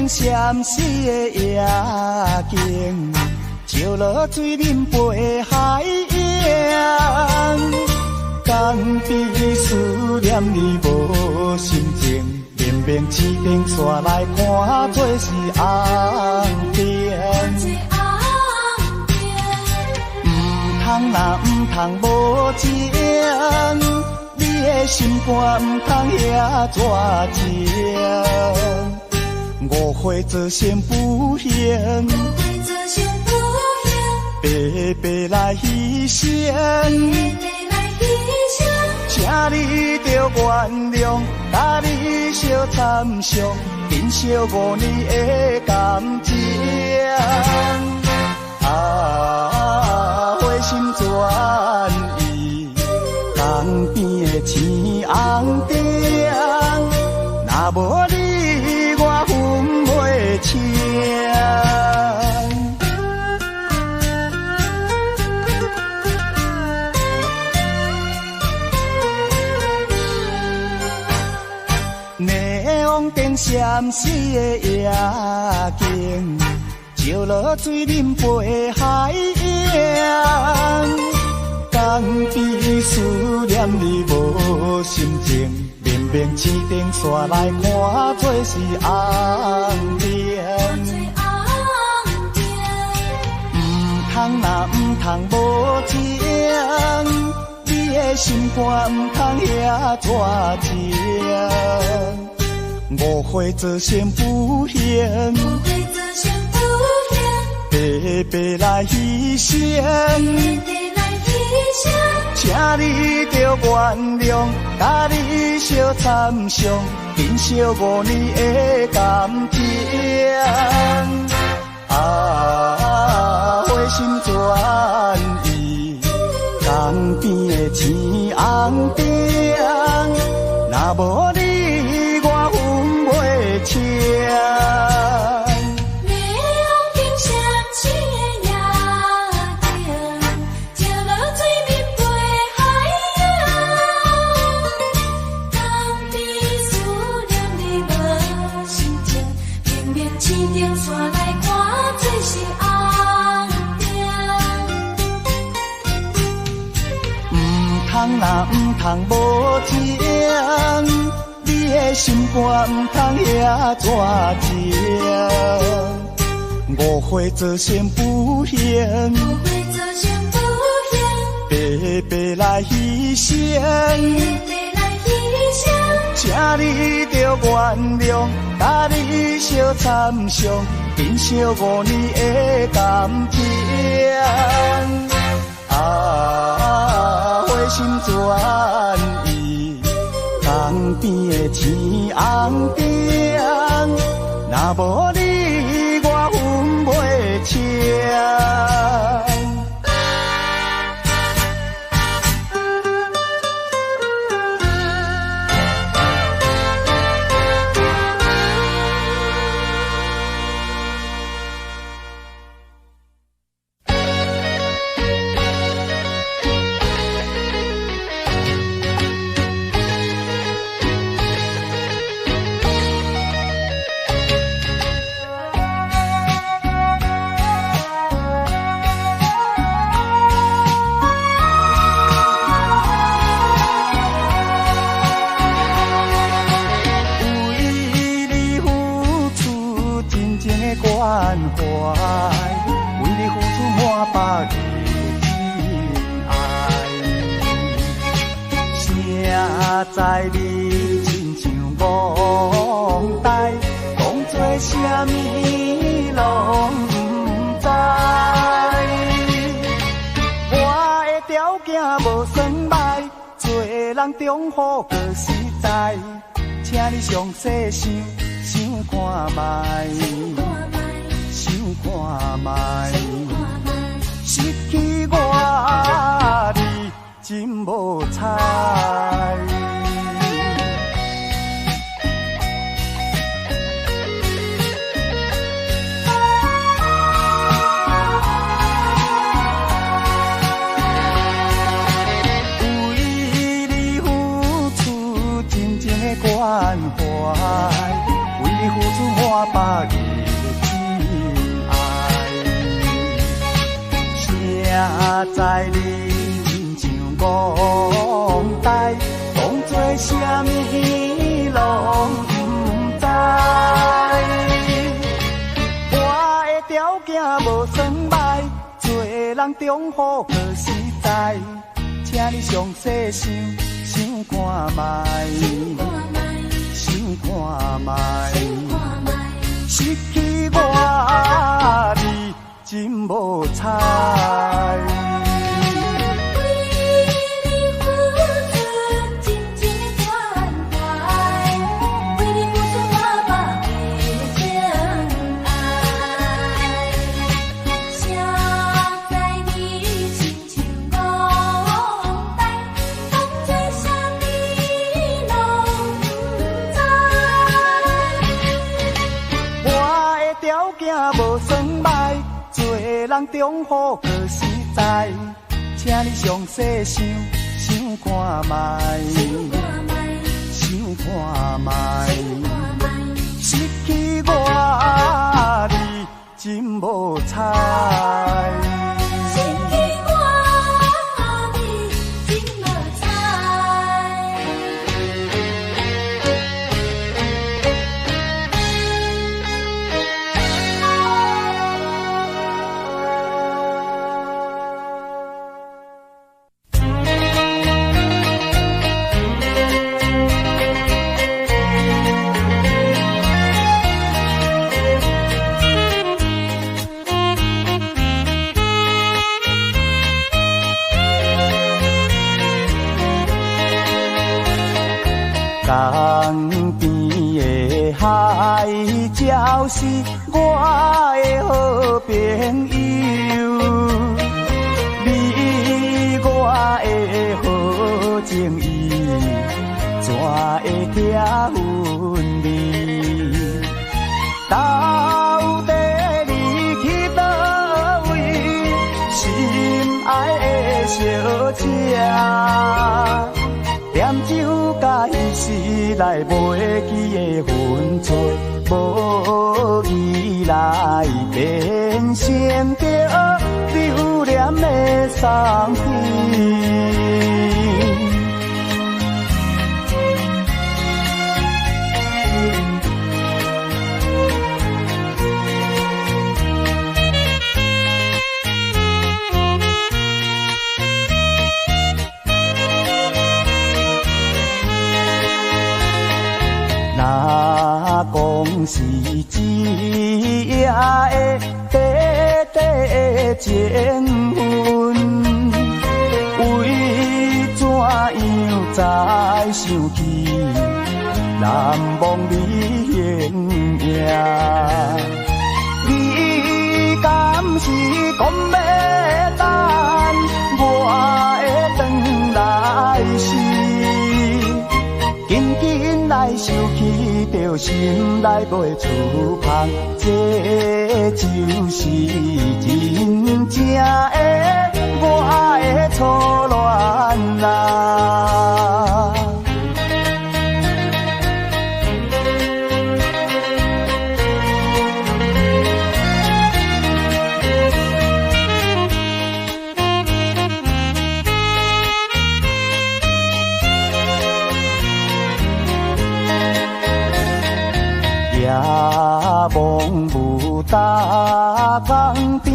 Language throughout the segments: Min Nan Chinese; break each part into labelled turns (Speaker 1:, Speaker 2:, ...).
Speaker 1: 燈閃死的夜景，照落水面飞海洋。江边思念你無心情，明明市燈煞來看做是紅燈。毋通若毋通無情，你的心肝毋通遐绝情。誤會造成不幸，白白來犧牲。請你著原諒，佮你相參詳，珍惜5年的感情。啊，回心轉意，江邊的青紅燈，若無你，我分袂清。霓虹燈閃死的夜景，照落水面飛海洋。江邊思念你無心情，明明市燈煞來看做是紅燈。毋通若毋通無情，你的心肝毋通遐絕情。誤會造成不幸，白白來犧牲。請你著原諒，佮你相參詳，珍惜5年的感情。啊，回心轉意，江邊的青紅燈，若無你，我分袂清。
Speaker 2: 霓虹燈閃死的夜景，照落水面飛海洋。江邊思念你無心情，明明市燈煞來看做是紅燈。
Speaker 1: 毋通若毋通無情，你的心肝毋通遐絕情。誤會造成不幸，白白來犧牲。請你著原諒，佮你相參詳，珍惜5年的感情。啊，回心轉意，江邊的青紅燈，若無你，我分袂清。為你付出真情的關懷，為你付出滿腹的真愛。誰知你親像戇呆，講做啥物攏毋知。我的條件無算䆀，做人中好閣實在，請你詳細想想看覓，想看覓，失去我你真無彩。為你付出真情的關懷，為你付出滿腹的知你親像戇呆，當作啥物攏毋知。我的條件無算䆀，做人中好閣實在，請你詳細想想看覓，想看覓，失去我你真無彩。
Speaker 2: 為你付出真情的關懷，為你付出我百倍情愛。誰知你親像戇呆，當作啥物攏毋知。
Speaker 1: 我的條件無算䆀，做人中好閣實在，請你詳細想想看覓，想看覓，失去我你真無彩。
Speaker 2: 失去我你真無彩。
Speaker 1: 江邊的海鸟是我的好朋友，你我的好情意，怎會拆分离？到底你去佗位，心愛的小姐？念酒甲彼時來袂記的分寸，無意來變成著留戀的送片。若講是一夜的短短的情分，為怎樣才想起難忘你形影？你敢是講欲等我會轉來時？緊緊來想起，著心內袂出芳，這就是真正的我的初戀啊！夜望霧搭江邊，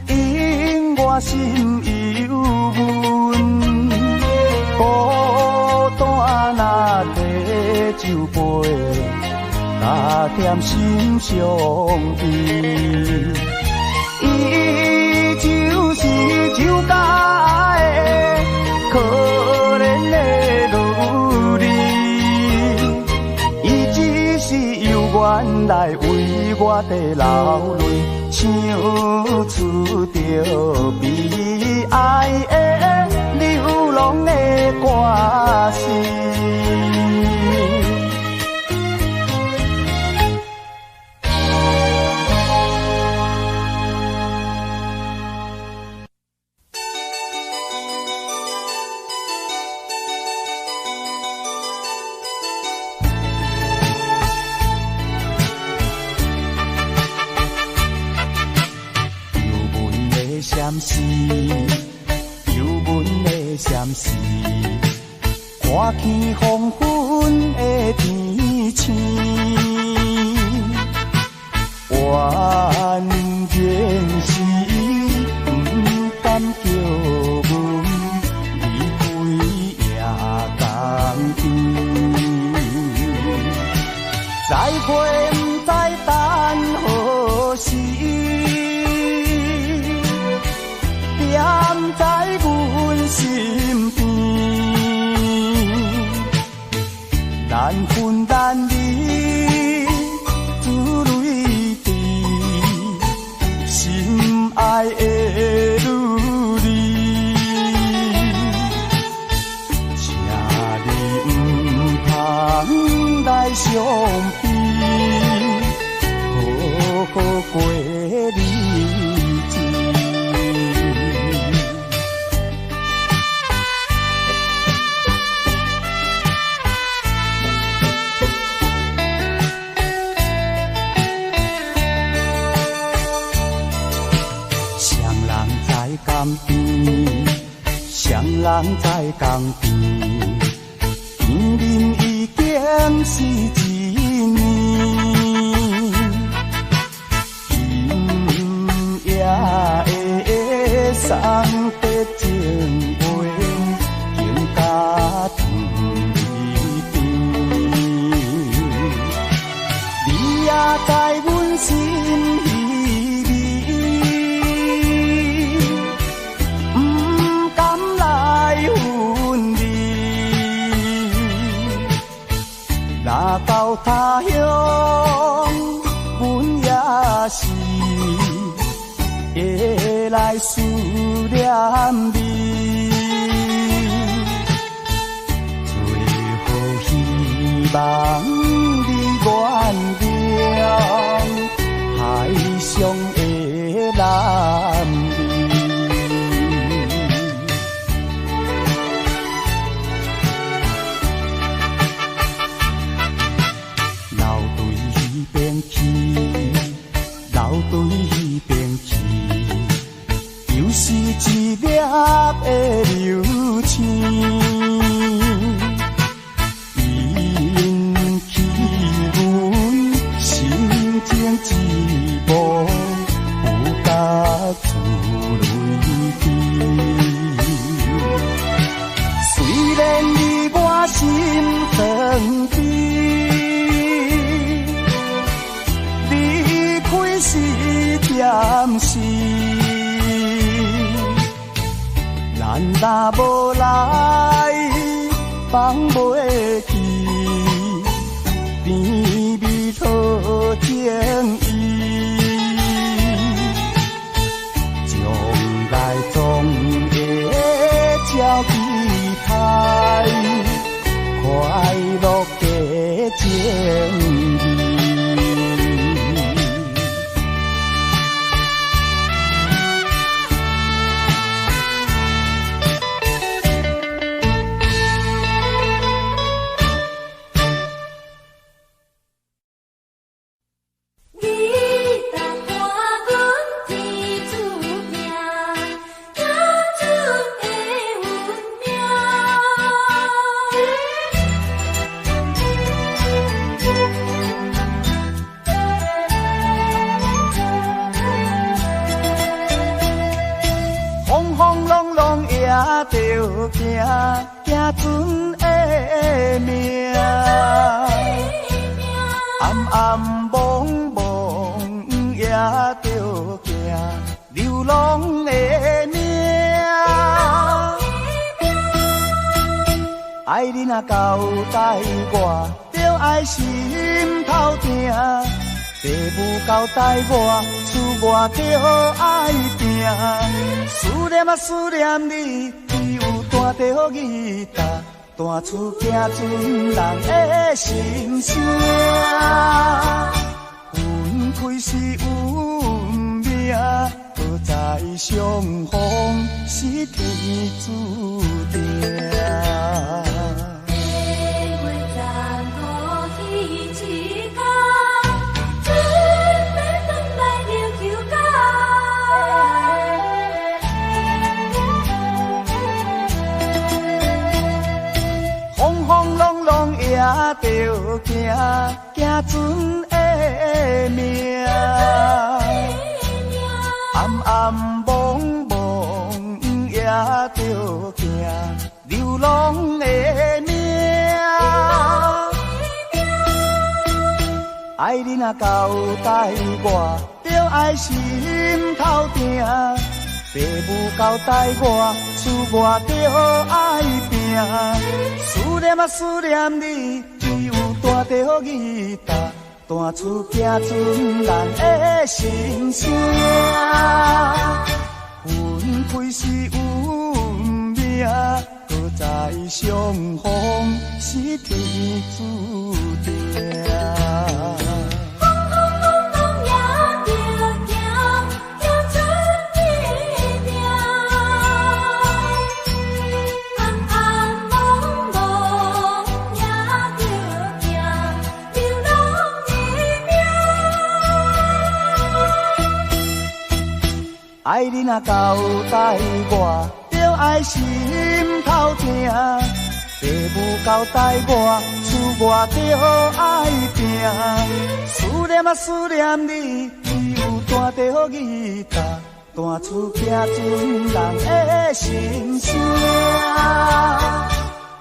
Speaker 1: 引我心憂悶。孤單若提酒杯，加添心相依。伊就是酒家的可憐的女兒，伊只是猶原來為我佇流淚，唱出著悲哀的流浪的歌詞。相思，看见黃昏的天星，怨然是毋甘叫阮離開夜江邊，再會毋知等何時，惦在阮身邊，難分難離，珠淚滴，心愛的女兒，請你毋通來相比，好好過日子。誰人在江邊？誰人在江邊？見面已經是一年，今夜的送別情話，更加甜甜。你也在阮心彼暝，毋甘來分離。若到他鄉，阮也是會來思念你。最好希望你原諒海上的男兒。留對彼邊去，留對彼邊去，又是一粒的流星，引起阮心情一幕，有甲珠淚滴。雖然你我心酸悲，離開是暫時，咱若無來放袂記，甜蜜好情意，將來總會照期待，快樂的情義。
Speaker 2: 你搭看阮天注定，行出的運命。
Speaker 1: 風風浪浪也著行，行船的命。暗暗暛暛也著行，流浪的命。愛你若交代我，著愛心頭疼。父母交代我，出外著愛拼。思念啊思念你，只有彈著吉他，彈出行船人的心聲。分開是運命，不再相逢是天注定。
Speaker 2: 歲月殘酷彼一天，準備轉來琉球港。
Speaker 1: 行，行船的命。暗暗暛暛也著行，流浪的命。愛你若交代我，著愛心頭定。爸母交代我，出外著愛拼。思念啊思念你，只有彈著吉他，彈出行船人的心聲。分開是運命，閣再相逢是天注定。
Speaker 2: 風風暛暛也著行，行船的命。暗暗暛暛也著行，流浪的命。
Speaker 1: 愛你若交代我，著愛心頭疼。爸母交代我，出外著愛拼。思念啊思念你，只有彈著吉他，彈出行船人的心聲。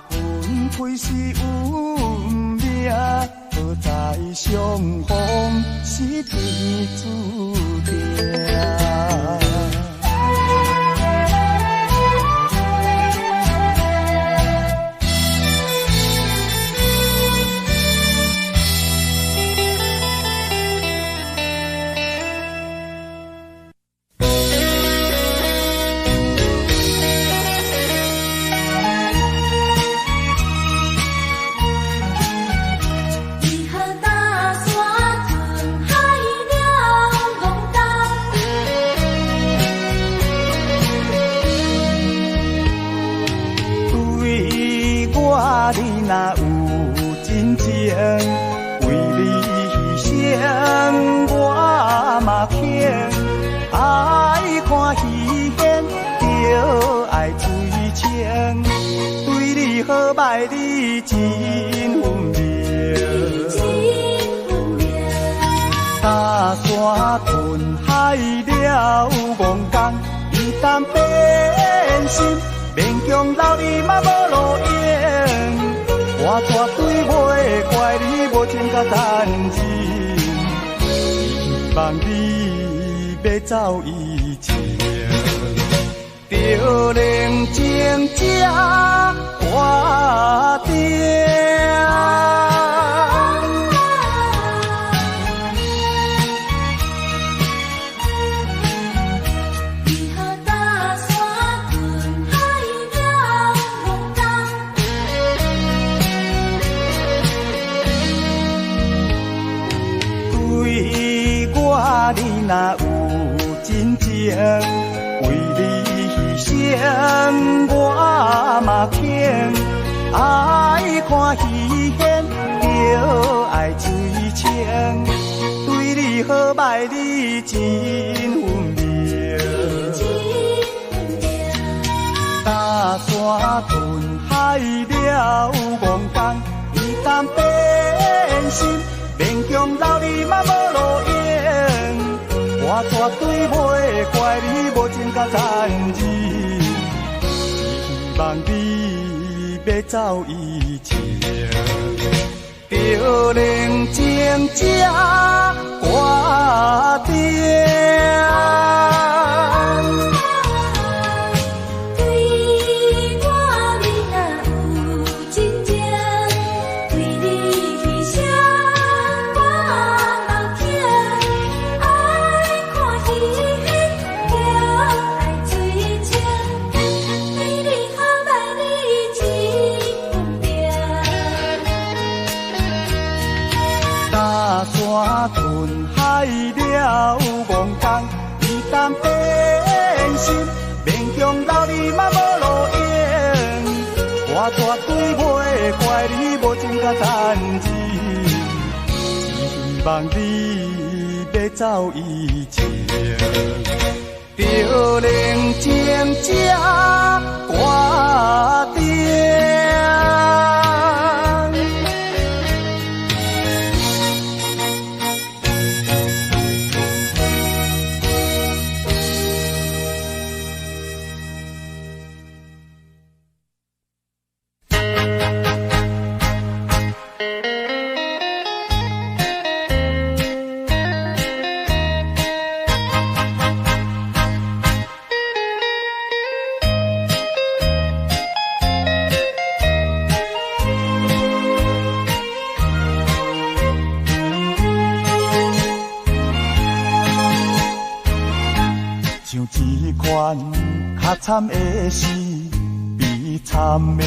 Speaker 1: 分開是運命，閣再相逢是天注定。
Speaker 2: 為何大山吞海了戇東？
Speaker 1: 對我你若有真情，為你犧牲我嘛肯。愛看戲演，著愛水清，對你好歹你真分明。
Speaker 2: 真分明。
Speaker 1: 大山吞海了戇工，伊當變心，勉強留你嘛無路用。我絕對袂怪你無情佮殘忍，只希望你欲走以前，著冷靜才決定。
Speaker 2: 為何大山吞海了戇東？
Speaker 1: 對我你若有真情，為你犧牲我嘛肯。愛看戲演，著愛水清，對你好歹你真分明。
Speaker 2: 真分明。
Speaker 1: 大山吞海了戇工，伊當變心，勉強留你嘛無路用。我絕對袂怪你無情佮殘忍，只希望你欲走以前，著冷靜才決定。
Speaker 2: 對我你若有真情，為你犧牲我嘛肯。愛看戲演，著愛水清，對你好歹你真分明。
Speaker 1: 大山吞海了戇工，伊當變心，勉強留你嘛無路用。我絕對袂怪你無情佮殘忍，只希望你欲走以前，著冷靜才決定。較慘的是悲慘的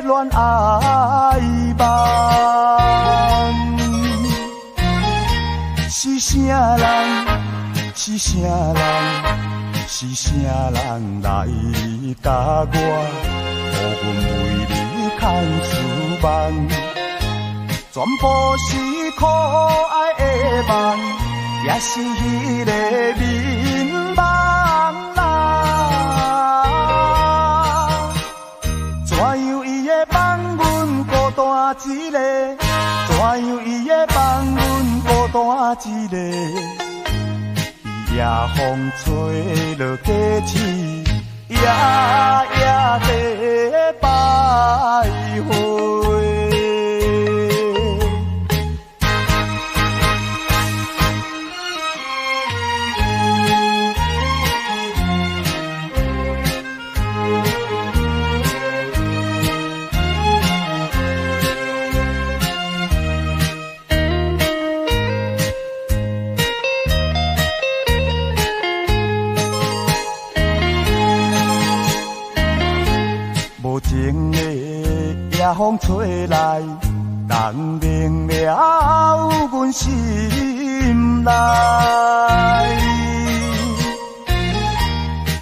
Speaker 1: 戀愛夢。是啥人？是啥人？是啥人來共我，予阮為你牽思夢？全部是可愛的夢，也是彼个眠夢啦。怎樣伊會放阮孤單一个？怎樣伊會放阮孤單一个？夜風吹落雞翅，夜夜在徘徊。無情的夜風吹來，人明了阮心內。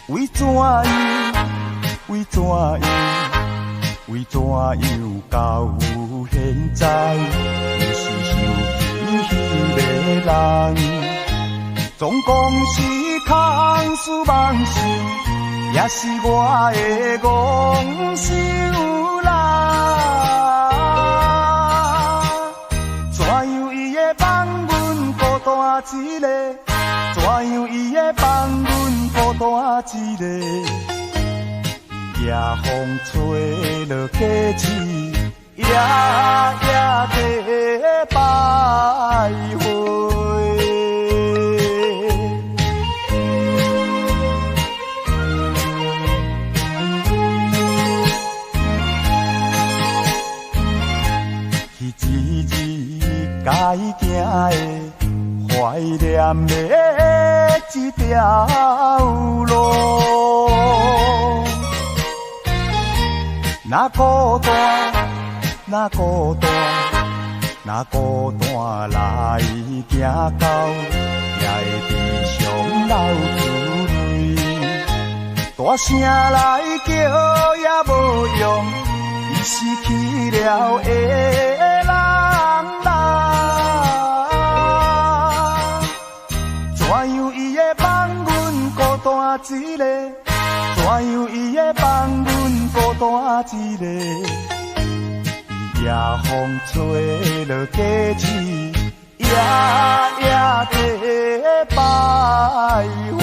Speaker 1: 為怎樣？為怎樣？為怎樣到現在，猶是想起彼个人？總講是空思妄想，也是我的戇想啦。怎樣伊會放阮孤單一个？怎樣伊會放阮孤單一个？夜風吹落雞翅，夜夜在徘徊。该行的懷念的這條路，若孤單，若孤單，若孤單來行到，也會時常流出淚。大聲來叫也無用，伊失去了的人啦。怎樣伊會放阮孤單一个？怎樣伊會放阮孤單一个？夜風吹落雞翅，夜夜在徘徊。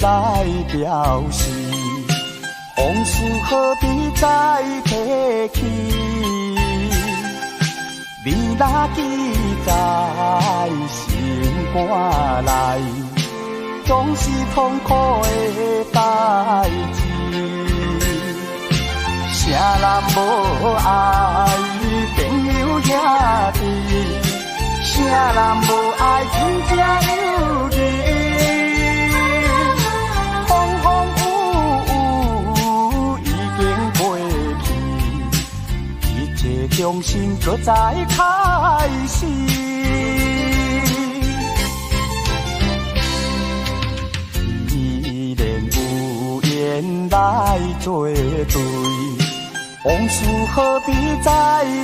Speaker 1: 來表示，往事何必再提起？你若記在心肝內，總是痛苦的代誌。啥人無愛朋友兄弟？啥人無愛親情友誼？重新閣再開始，既然有緣來作對，往事何必再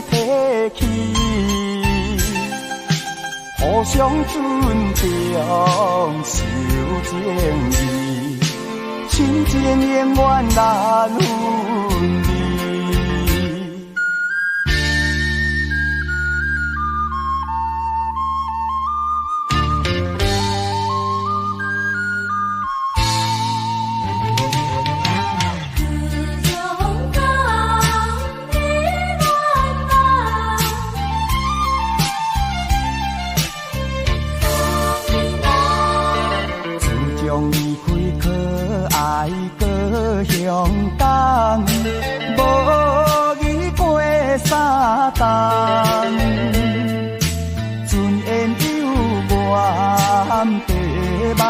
Speaker 1: 提起？互相尊重，守情義，親情永遠難分離。白茫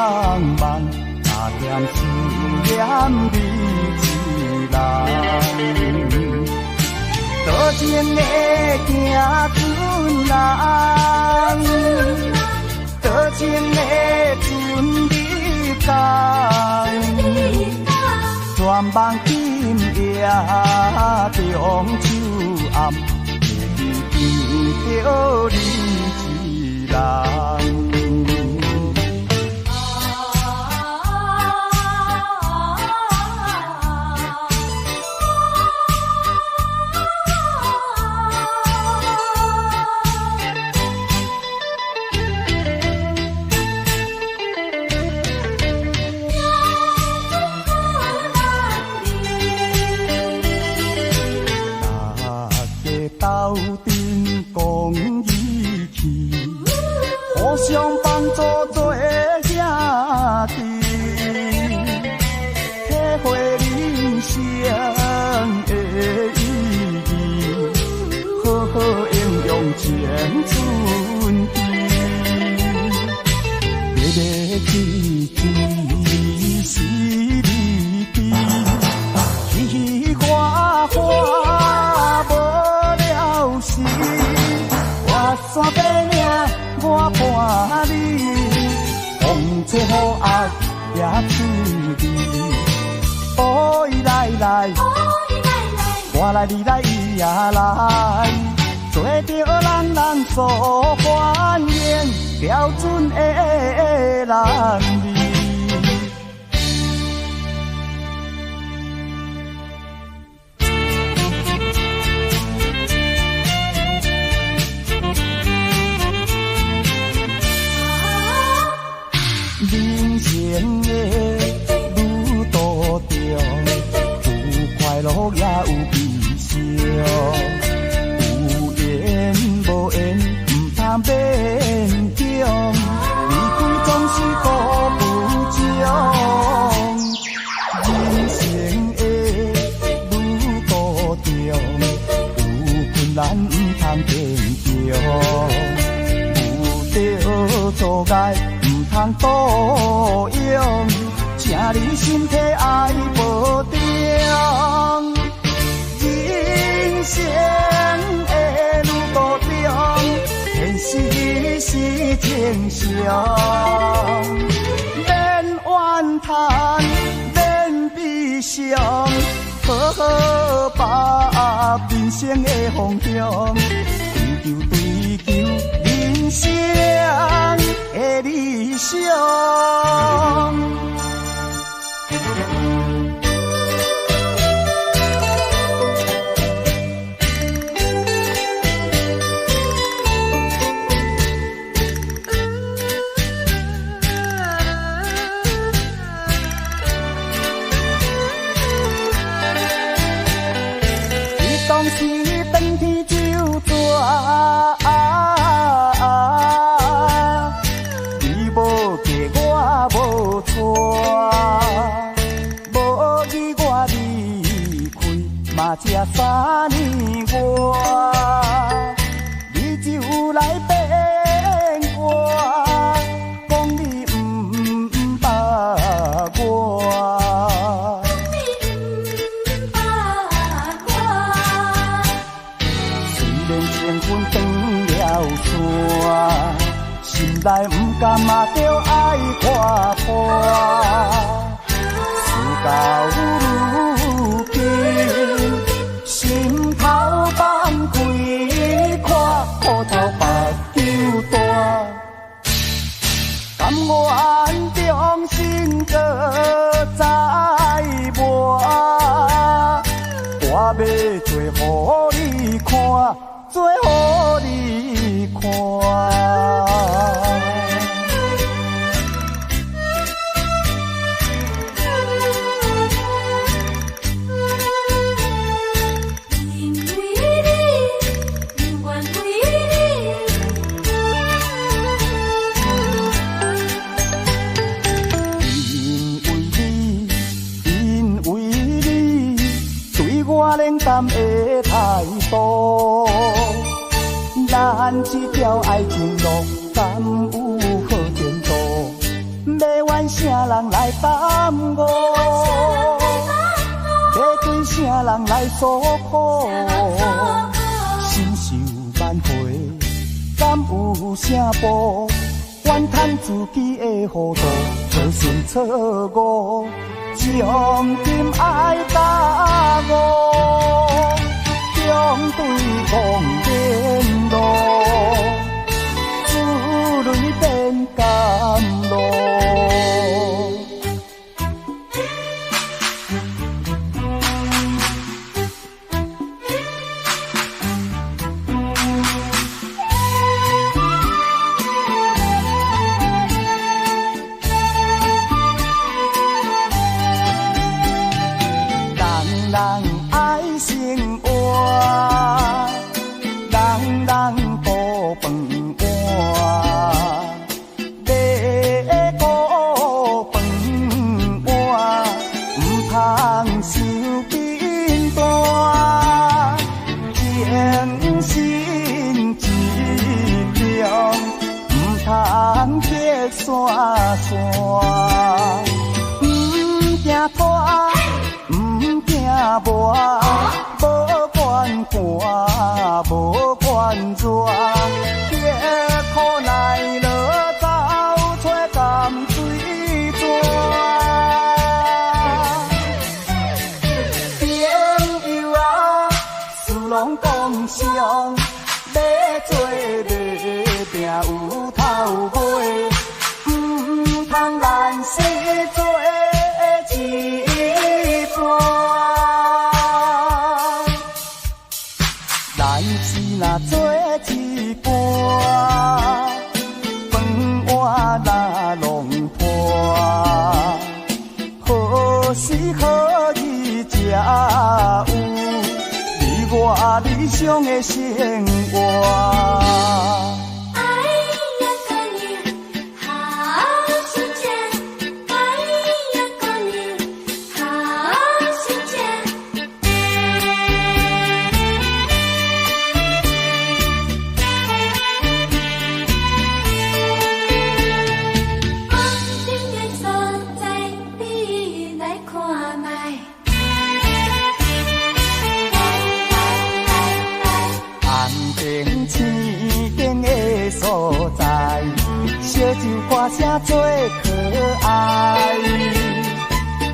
Speaker 1: 茫，若嫌思念你一人。多情的行船人，多情的船入港，全梦今夜中秋暗，会记见著你一人。大家斗阵讲义气，互相帮助做兄弟，体会人生的意义，好好应用青春期。日日去追是离奇，嘻嘻哈哈无了时，我山白领我伴你，风吹雨压也出去。哦伊来来，我来你来伊也来，做著人人所欢迎，标准的男儿。人生的旅途中，有快樂也有悲傷，有緣無緣毋通勉強，離開總是孤不終。人生的旅途中，有困難毋通堅強，有著阻礙毋通倒用，請你身體愛保重。人生的旅途中，現實是正常，免怨嘆，免悲傷，好好把握人生的方向，追求追求人生的理想。伊當時轉天就逝，你無嫁我無娶，無意我離開嘛才3年外，你就來變卦，講你毋捌我。雖然情分斷了線，心內毋甘嘛著愛看破。事到如今，心頭放開看，苦頭目睭大，甘願重新閣再磨。我欲做予你看，做予你看。
Speaker 2: 因為你，永遠為你。
Speaker 1: 因為你，因為你，對我冷淡的態度，咱這條愛情路，敢有好前途？管啥人來耽誤，欲對啥人來訴苦，心受挽回，敢有啥步？怨嘆自己的糊塗，造成錯誤，將心愛甲我，相對光明路，珠淚變甘露。人人愛生活，人人顧飯碗，欲顧飯碗，毋通傷貧惰。精神一強，毋通結散散，毋驚拖，毋驚磨，無管寒，無管熱，刻苦耐勞走出甘水泉。朋友啊，事攏講相，欲做袂定有頭尾，毋通難死做一半。咱是若做一半，飯碗若弄破，何時何日才有你我理想的生活？
Speaker 2: 哎呀，姑娘好心情，哎呀，姑娘好心情。红灯的所在，你來看覓。來來來來。
Speaker 1: 紅燈青燈的所在，燒酒歌聲最可愛。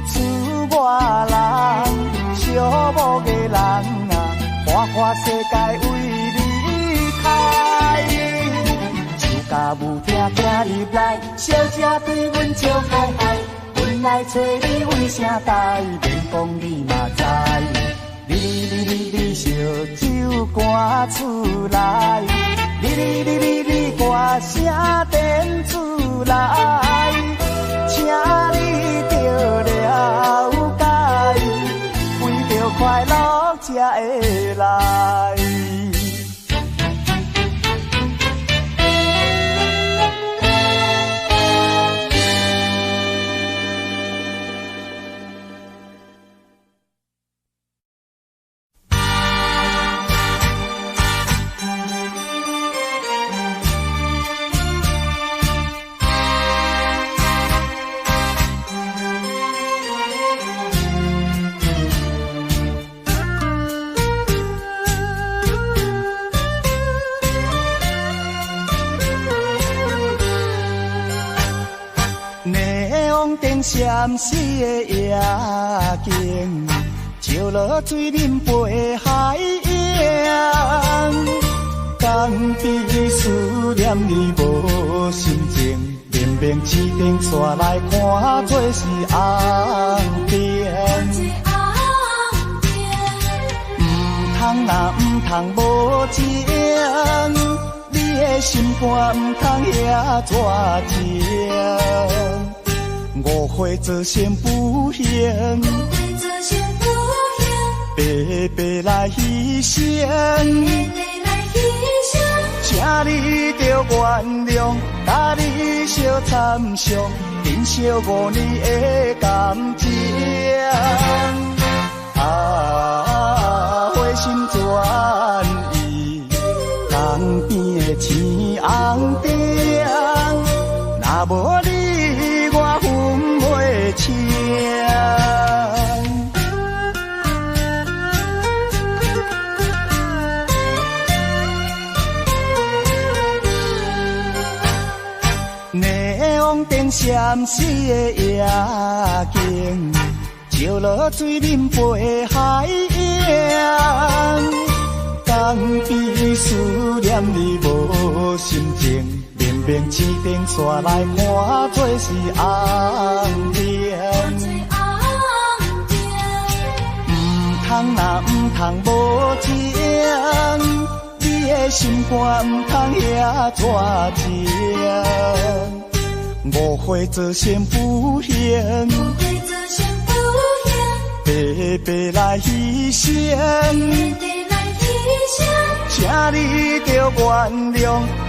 Speaker 1: 厝外人，寂寞的人啊，花花世界為你開。樹甲霧聽行入來，小姐對阮笑開開，阮來揣你為啥代？免講你嘛知。你你你你燒酒趕出來，你你你你你歌聲電出來，請你著了解，為著快樂才會來。霓虹燈閃爍的夜景，照落水面飞海影，敢比思念你無心情，明明市燈煞來看做是紅燈。毋通啊毋通無情，你的心肝毋通遐绝情。誤會造成不幸，白白來犧牲，請你著原諒，佮你相參詳，珍惜5年的感情。啊，回心轉意，江邊的青紅燈，若無你，我有江灯闪烁的夜景，照落水面飞海洋。江边思念你无心情，明明青灯煞来看做是红灯。毋通若毋通无情，你的心肝毋通遐绝情。误会造成不幸，白白来牺牲。请你著原谅，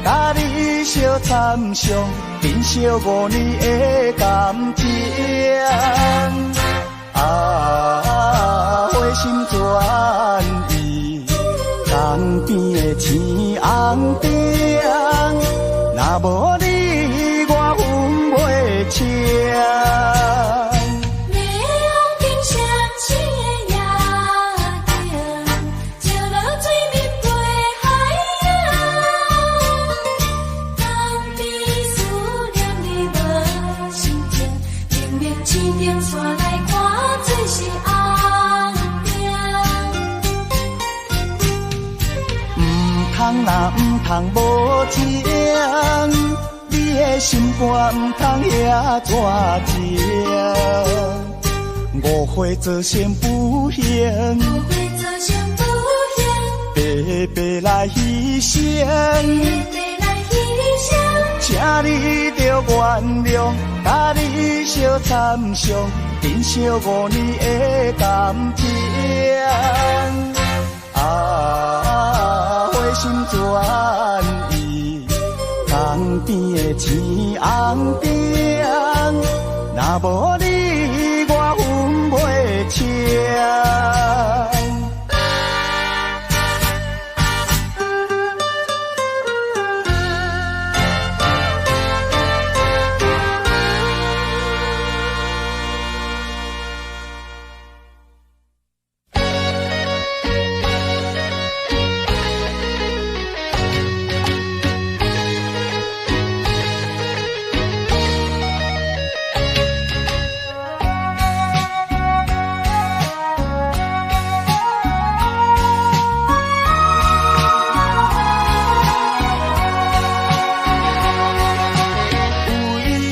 Speaker 1: 佮你相参详，珍惜5年的感情。啊，回心转意，江边的青红灯，若无你，我分袂清。
Speaker 2: 霓虹灯闪烁的夜景，照落水面飞海洋。江边思念你无心情，明明青灯煞来看做是红灯。
Speaker 1: 毋通若毋通无情，你的心肝毋通遐绝情。误会造成不幸，白白来牺牲。请你著原谅，佮你相参详，珍惜5年的感情。啊，回心转意，江边的青红灯，若无你，我分袂清。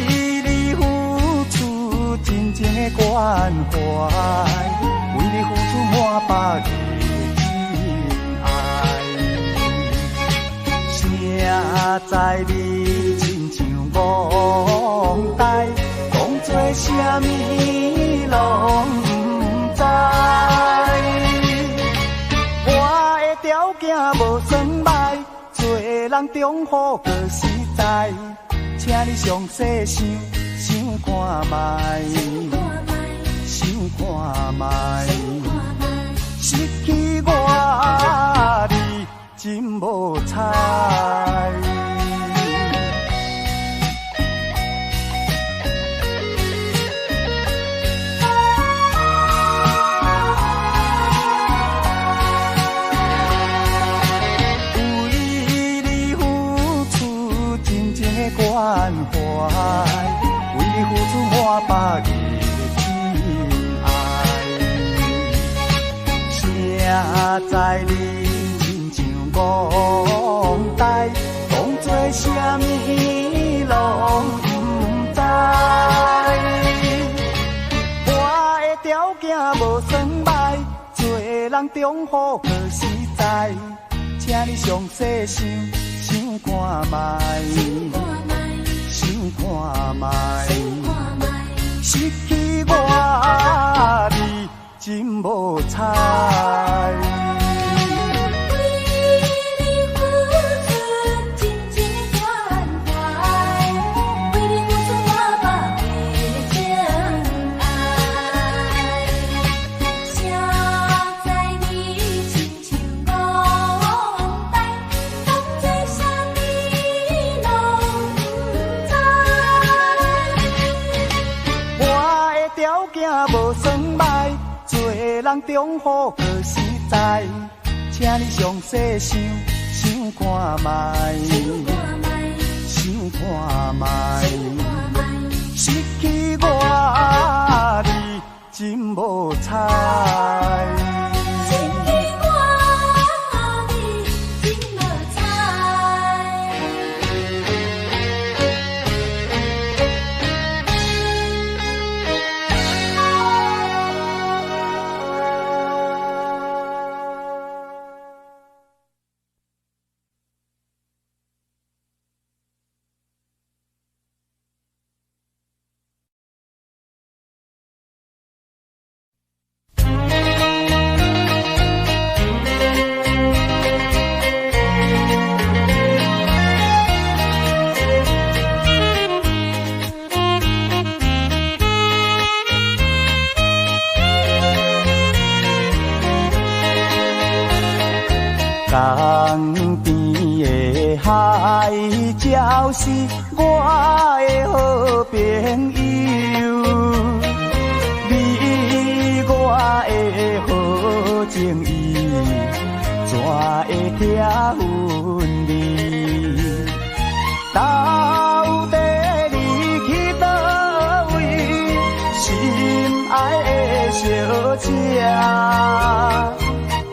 Speaker 1: 为你付出真情的关怀，为你付出满腹的真爱。谁知你亲像戆呆，讲做啥物拢毋知。我的条件无算歹，做人忠厚阁实在，请你详细想想看觅，想看觅，失去我你真无彩。为你付出真情的关怀，为你付出满腹的真爱。谁知你亲像戆呆，当作啥物拢毋知。我的条件无算歹，做人忠厚阁实在，请你详细想想看觅，想看觅，失去我你真无彩。
Speaker 2: 为你付出真情的关怀，为你付出满腹的情爱。谁知你亲像戆呆，当作啥物拢毋知。
Speaker 1: 我的条件无算歹，做人忠厚阁实在，请你详细想想看觅，想看觅，真無彩。
Speaker 2: 失去我你真無彩。
Speaker 1: 江边的海鸟是我的好朋友，你我的好情意，怎会拆分离？到底你去佗位，心爱的小姐？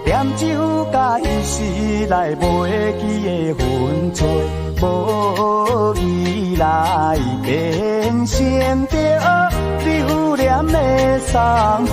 Speaker 1: 念酒甲彼时来袂记的分寸，无意来变成著留恋的送片。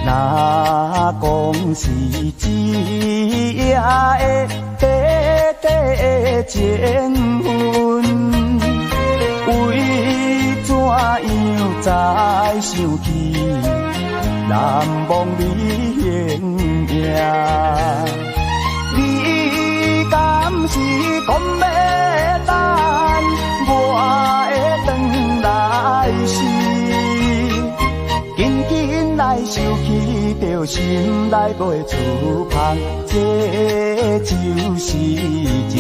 Speaker 1: 若讲是一夜的短短的情分，为怎样才想起难忘你形影？你敢是讲欲等我会转来时？紧紧来想起，著心内袂出芳，这就是真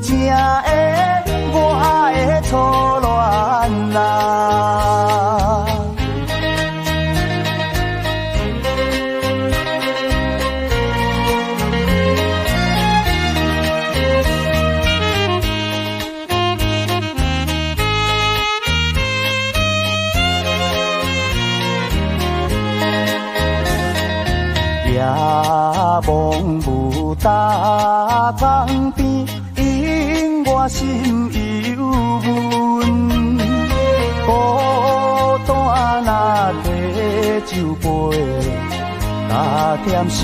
Speaker 1: 正的我的初恋啊！夜望雾大江边，引我心忧闷。孤单若提酒杯，加添心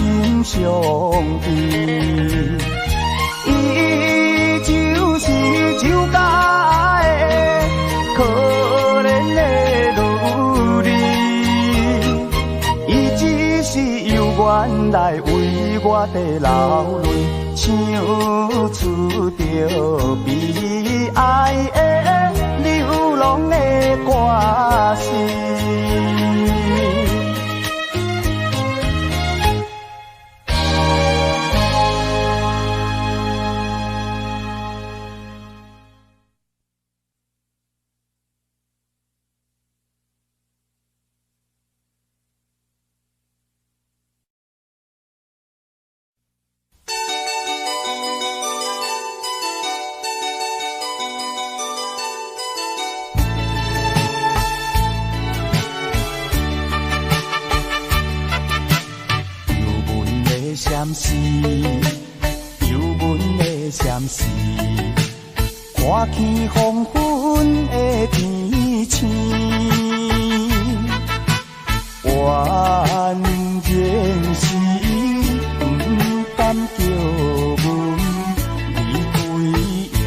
Speaker 1: 相依。伊就是酒家的可怜的女儿，伊只是犹原来为我伫流泪，唱出著悲哀的流浪的歌词。相思，幽阮的相思，看见黄昏的天星，原然是不甘叫阮离开夜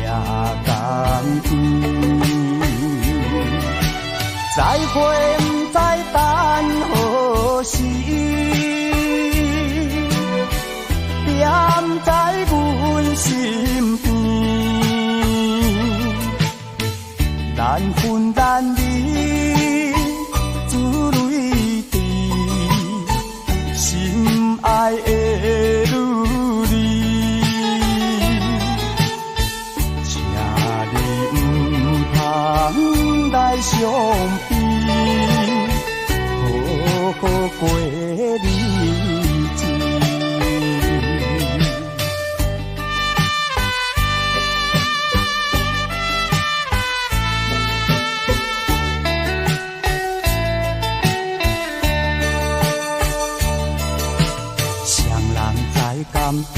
Speaker 1: 江边，再会不知等何时。踮在阮身边，难分难离，珠泪滴，心爱的女儿，请你毋江邊，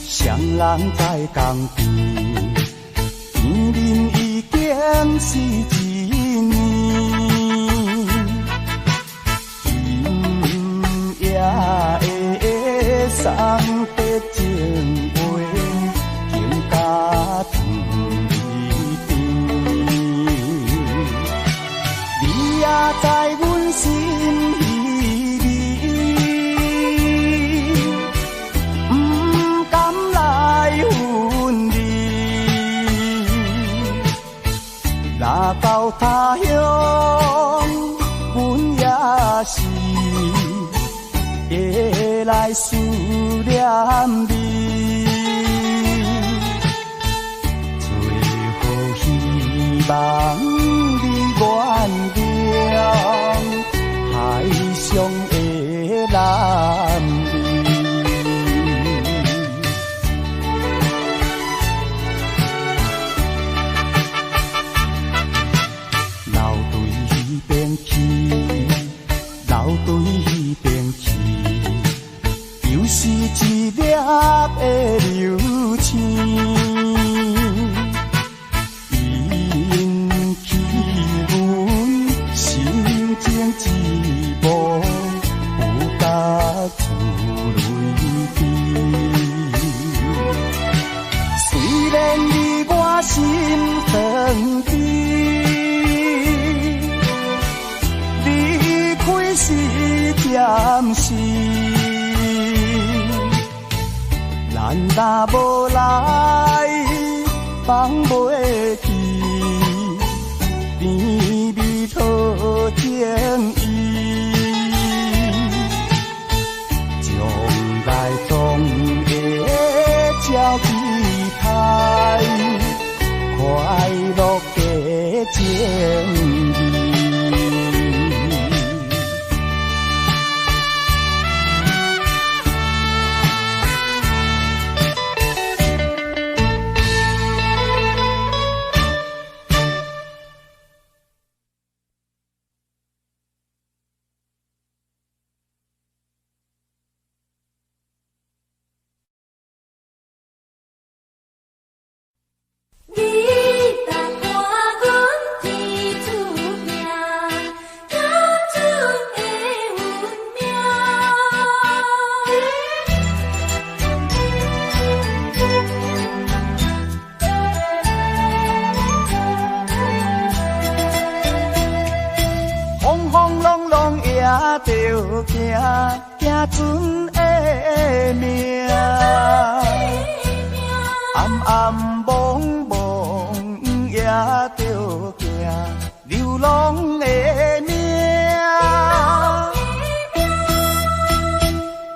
Speaker 1: 雙人在江邊，見面已經是一年。今夜的送別情話，更加甜甜。你也知阮心稀微，不甘來分離。若到他鄉，阮也是會來思念你。最好希望你原諒，海上的男兒。老對彼邊去，老對彼邊去，又是一粒的流星。引起阮心情一幕，有甲出淚滴。雖然你我心斷甜，離開是暫時，咱若無來放袂記，甜蜜討情意，將來總會照期待，快樂的情誼。
Speaker 2: 你答我阮天注定，行船的運命。
Speaker 1: 風風浪浪也著行，行船的命。暗暗濛濛也著行，流浪的命。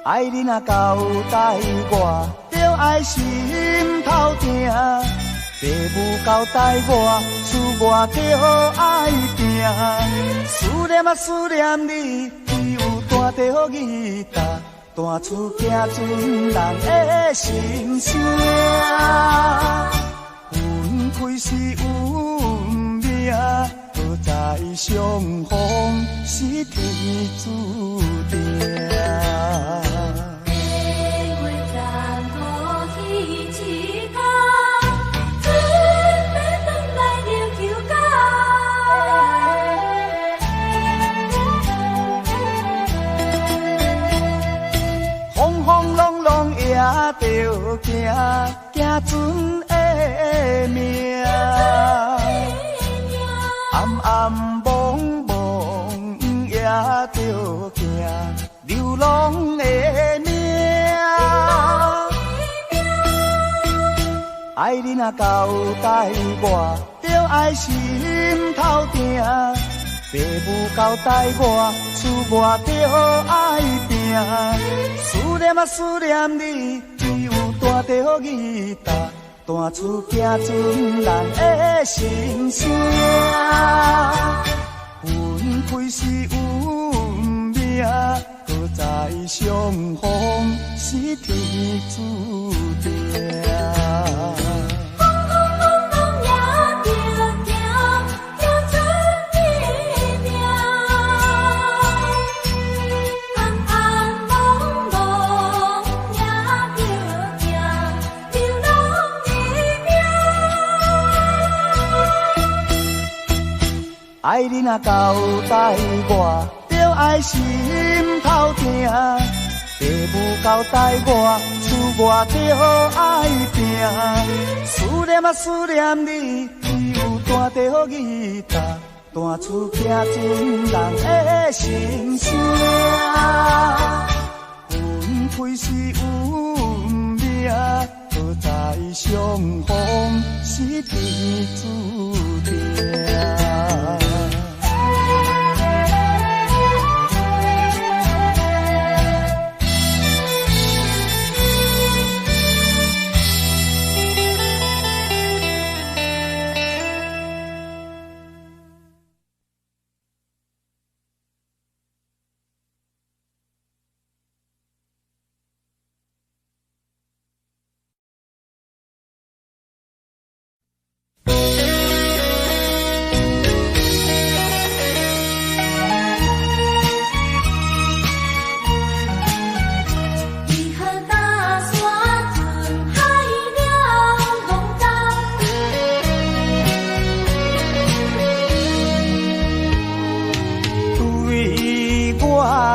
Speaker 1: 愛你若交代我，著愛心頭疼。爸母交代我，出外著愛拼。思念啊思念你，只有彈著吉他，彈出行船人的心聲。分開是運命，何在相逢是天注定。
Speaker 2: 年月残酷彼一天，准欲转來琉球港。
Speaker 1: 風風浪浪也著行，行船的命。暗暗濛濛也著行，流浪的命。愛你若交代我，著愛心頭疼。爸母交代我，出外著愛拼。思念啊思念你，只有彈著吉他，彈出行船人的心聲。分開是運命，何在相逢是天注定。
Speaker 2: 風風浪浪也著行，行船的命。暗暗濛濛
Speaker 1: 你若交代我，就愛心頭疼。爸母交代我，出外就愛拼。思念啊思念你，只有彈著吉他，彈出客船人的心聲。分開是運命，不再相逢是天注定。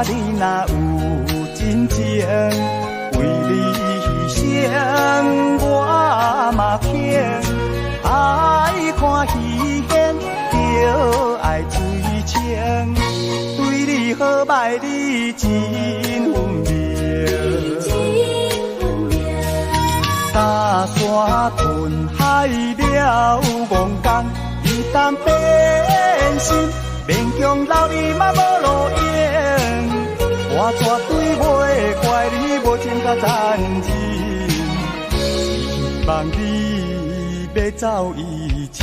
Speaker 1: 你若有真情，為你犧牲我嘛肯。愛看戲演，就愛水清。對你好歹你真分明。大山吞海了戇工，伊當變心，勉強留你嘛無路用。我絕對袂怪你無情甲殘忍，只希望你欲走以前，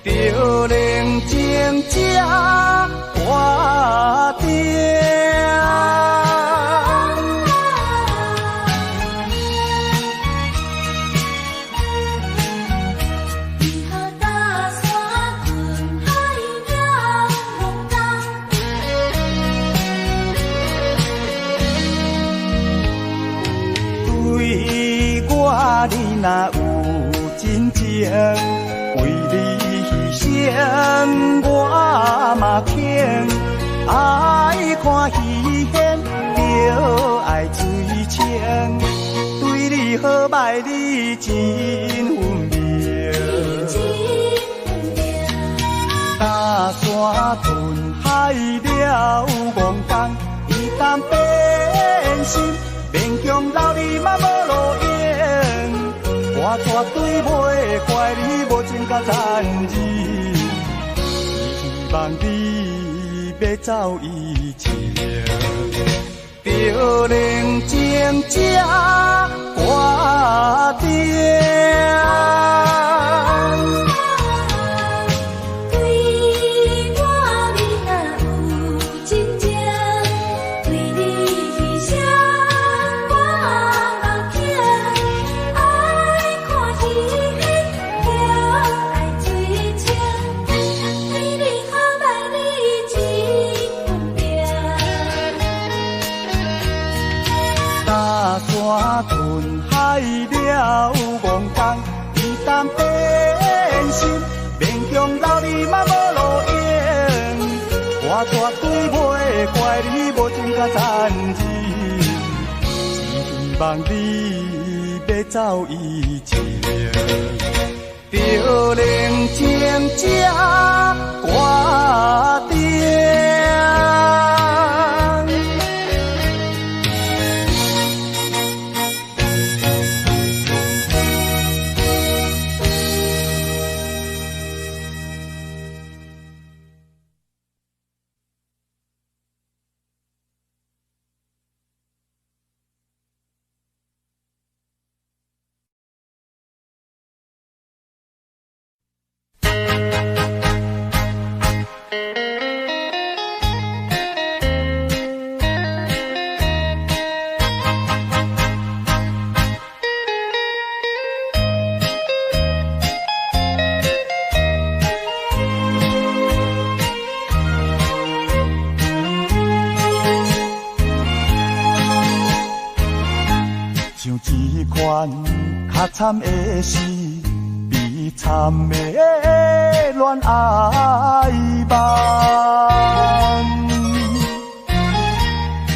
Speaker 1: 就冷靜才決定。你若有真情，為你犧牲我嘛肯。愛看戲演，就愛水清。對你好歹你真分明。大山吞海了戇工，伊當變心，勉強留你嘛無路用。我絕對袂怪你無情甲殘忍，只希望你欲走以前，就冷靜才決定。吞海了戇工，伊當變心，勉強留你嘛無路用。我絕對袂怪你無情甲殘忍，只希望你欲走以前，就冷靜才決定。這款較慘的是，悲慘的恋爱梦。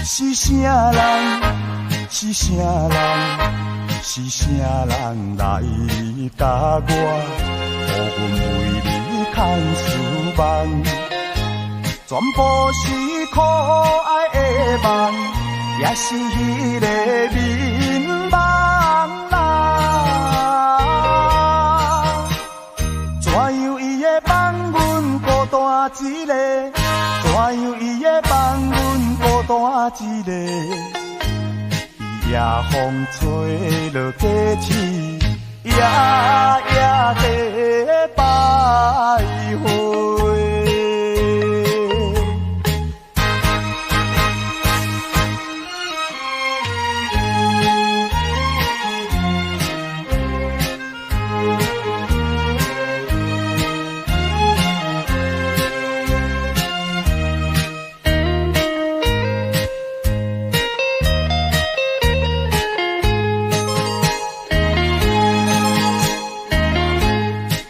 Speaker 1: 是啥人？是啥人？是啥人来共我，予阮为你空思梦？全部是可爱的梦，也是彼个眠梦啦。怎样伊会放阮孤单一个？怎样伊会放阮孤单一个？夜风吹落鸡翅，夜夜在徘徊。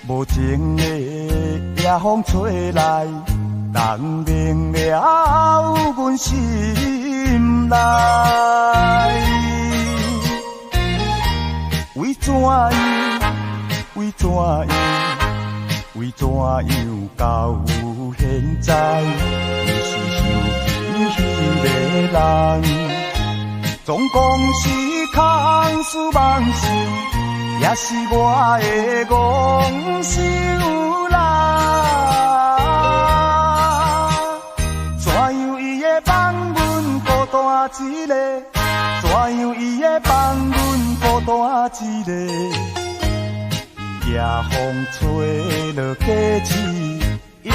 Speaker 1: 无情的夜风吹来，人明了阮心内。为怎样？为怎样？为怎样到现在，伊是想起彼个人？总讲是空思妄想，也是我的戆想啦。怎样伊会放阮孤单一个？怎样伊会放阮孤单一个？夜风吹落鸡翅，夜夜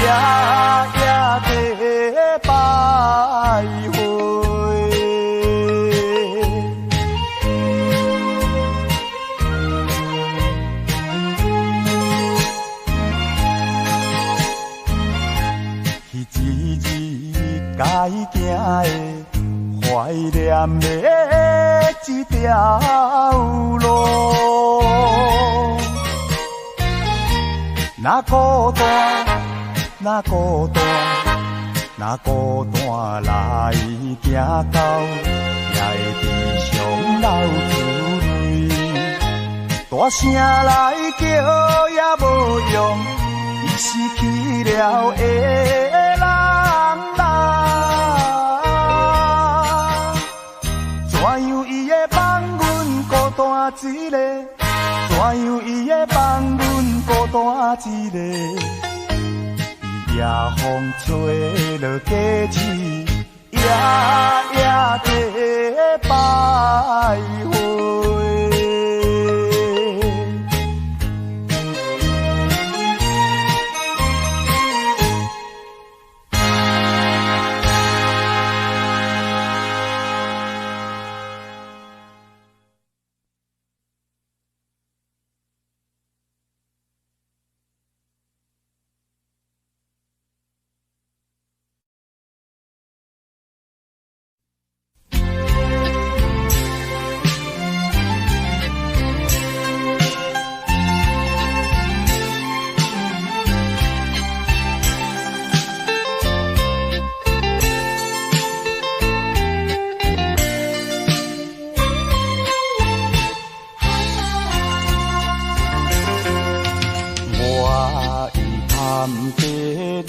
Speaker 1: 在徘徊。该行的怀念的这条路，若孤单，若孤单，若孤单来行到，也会伫上流出泪。大声来叫也无用，伊死去了的人啦。怎样伊会放阮孤单一个？怎样伊会放阮孤单一个？夜风吹落鸡翅，夜夜在徘徊。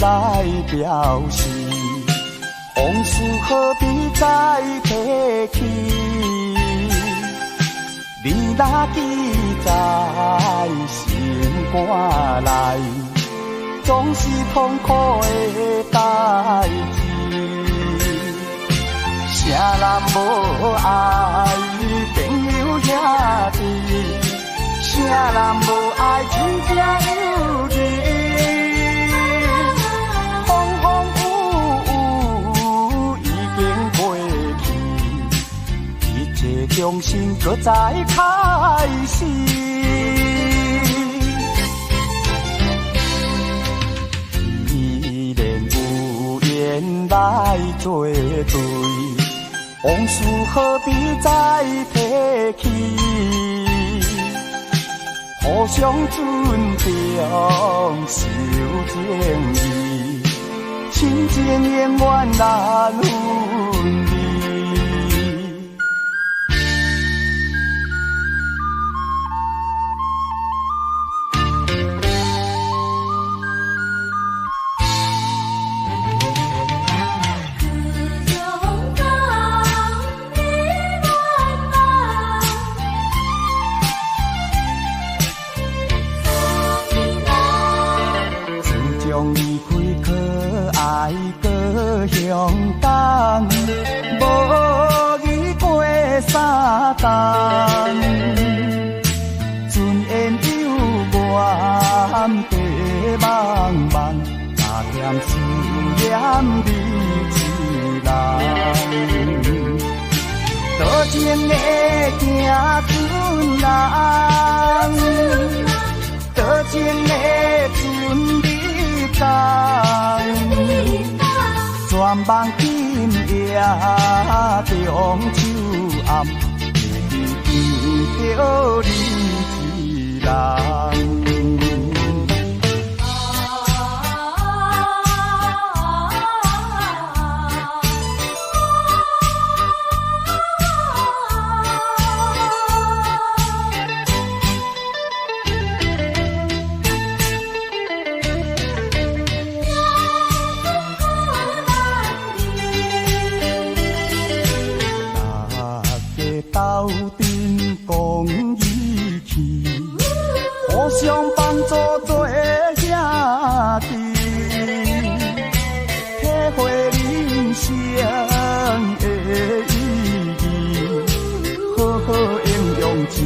Speaker 1: 来表示，往事何必再提起？你若记在心肝内，总是痛苦的代志。啥人无爱朋友兄弟？啥人无爱亲情友谊？重新阁再开始，既然有缘来作对，往事何必再提起？予互相尊重，守情義，親情永遠難分離。香港，無語過三冬，船緣有緣白茫茫，若嫌思念你一人。多情的行船人，多情的船入港。全梦今夜中秋暗，会记见著你一人。斗阵讲义气，互相幫助做兄弟，體會人生的意義，好好應用青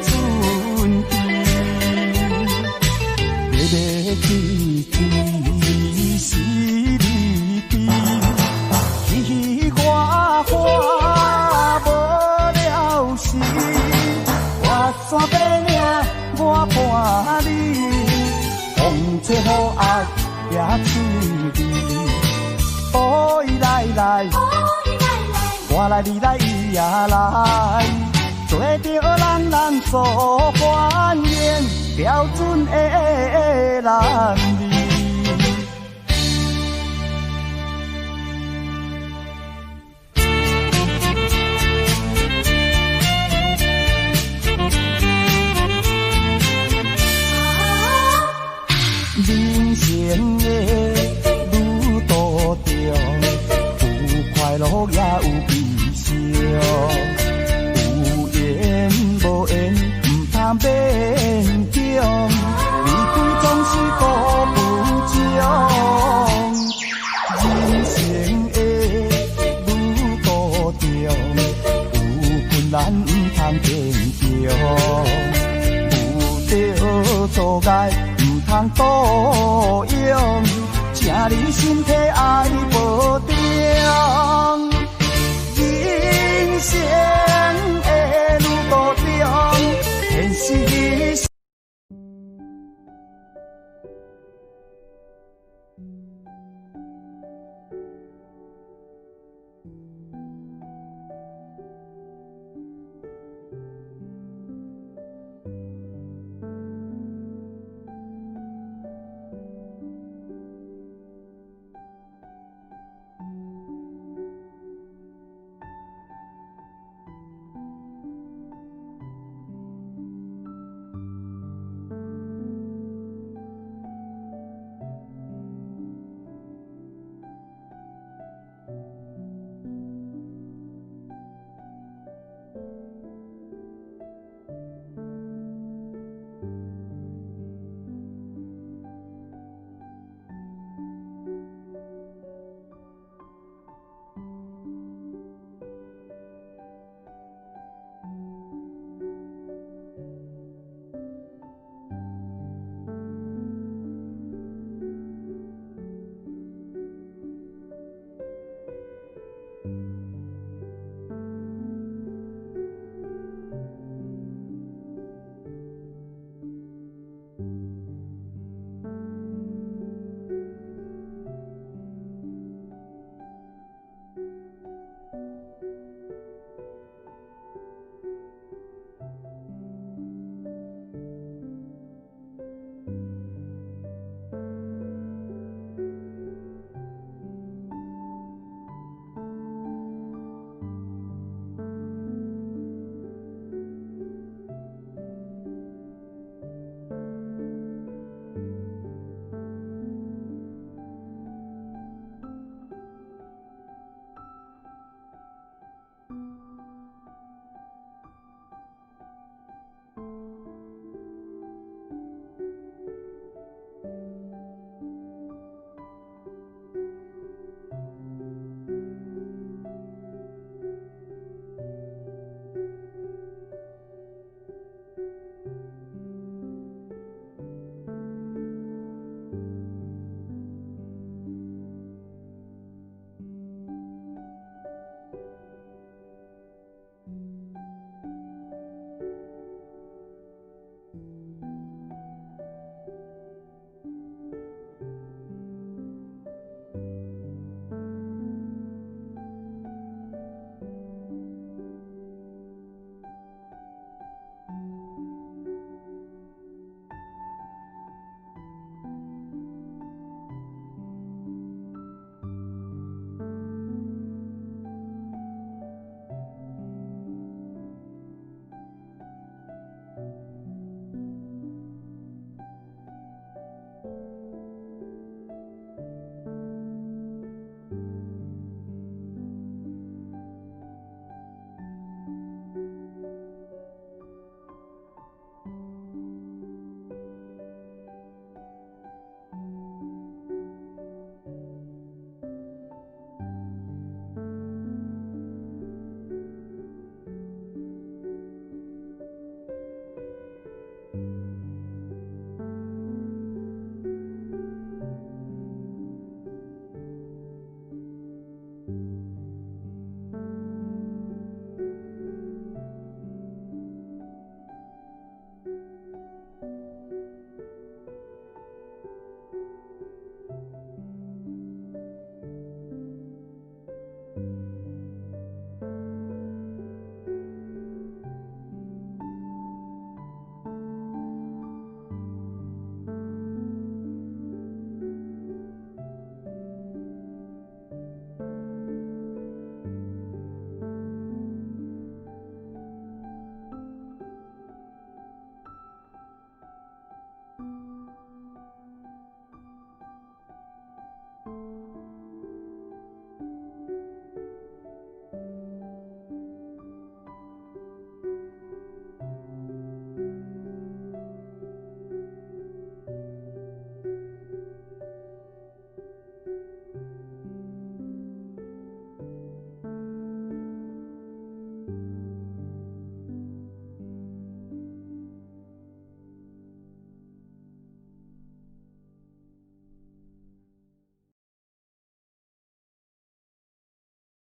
Speaker 1: 春期。欲去追是離別，嘻嘻哈哈無了時，我山白領我伴你，風吹雨壓也出味。哦伊來來，我來你來伊也來，做著人人所歡迎，標準的男兒。人生的旅途中，有快樂也有悲傷，有緣無緣毋通勉強，離開總是孤不終。人生的旅途中，有困難毋通堅強，有著阻礙毋通倒用，請你身體愛保重。人生